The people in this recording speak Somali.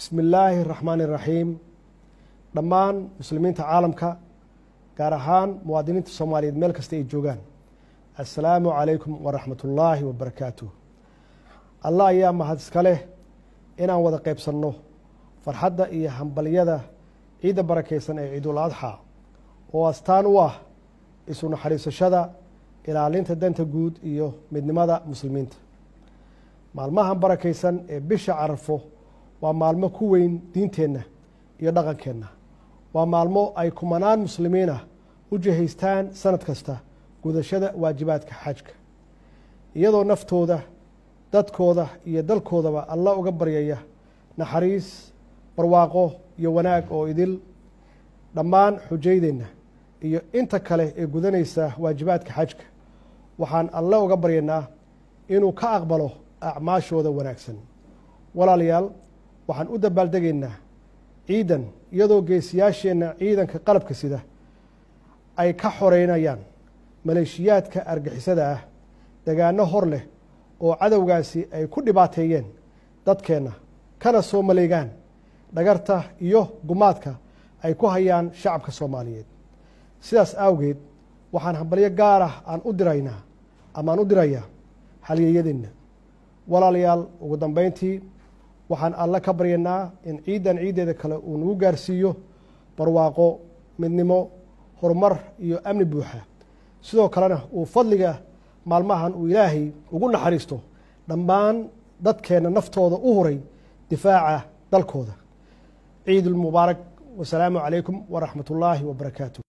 Bismi illaahi araxmaani iraxiim. Dhammaan muslimiinta caalamka, gaar ahaan muwaadiniinta Soomaaliyeed meel kasta ay joogaan, assalaamu calaykum waraxmat ullaahi wabarakaatuh. Allah ayaa mahad iska leh inaan wada qaybsanno farxadda iyo hambalyada ciidda barakaysan ee Ciidul Adxa, oo astaan u ah isu naxariisashada, ilaalinta danta guud iyo midnimada muslimiinta. Maalmahan barakaysan ee bisha Carafo waa maalmo ku weyn diinteenna iyo dhaqankeenna. Waa maalmo ay kumanaan muslimiin ah u jihaystaan sanad kasta gudashada waajibaadka xajka, iyadoo naftooda, dadkooda iyo dalkoodaba Alla uga baryaya naxariis, barwaaqo iyo wanaag oo idil. Dhammaan xujaydeenna iyo inta kale ee gudanaysa waajibaadka xajka waxaan Alle uga baryaynaa inuu ka aqbalo acmaashooda wanaagsan. Walaalayaal, waxaan u dabaaldegaynaa ciidan iyadoo geesiyaasheenna ciidanka qalabka sida ay ka xoreynayaan maleeshiyaadka argixisada ah degaano hor leh oo cadowgaasi ay ku dhibaateeyeen dadkeenna, kana soo maleegaan dhagarta iyo gumaadka ay ku hayaan shacabka Soomaaliyeed. Sidaas awgeed waxaan hambalyo gaar ah aan u diraynaa ama aan u dirayaa halyeeyadeenna. Walaalayaal, ugu dambeyntii waxaan Alle ka baryaynaa in ciidan ciiddeeda kale uu nagu gaarsiiyo barwaaqo, midnimo, horumar iyo amni buuxa. Sidoo kalena uu fadliga maalmahan uu Ilaahay ugu naxariisto dhammaan dadkeenna naftooda u huray difaaca dalkooda. Ciidulmubaarak, wasalaamu calaykum waraxmat ullaahi wabarakaatu.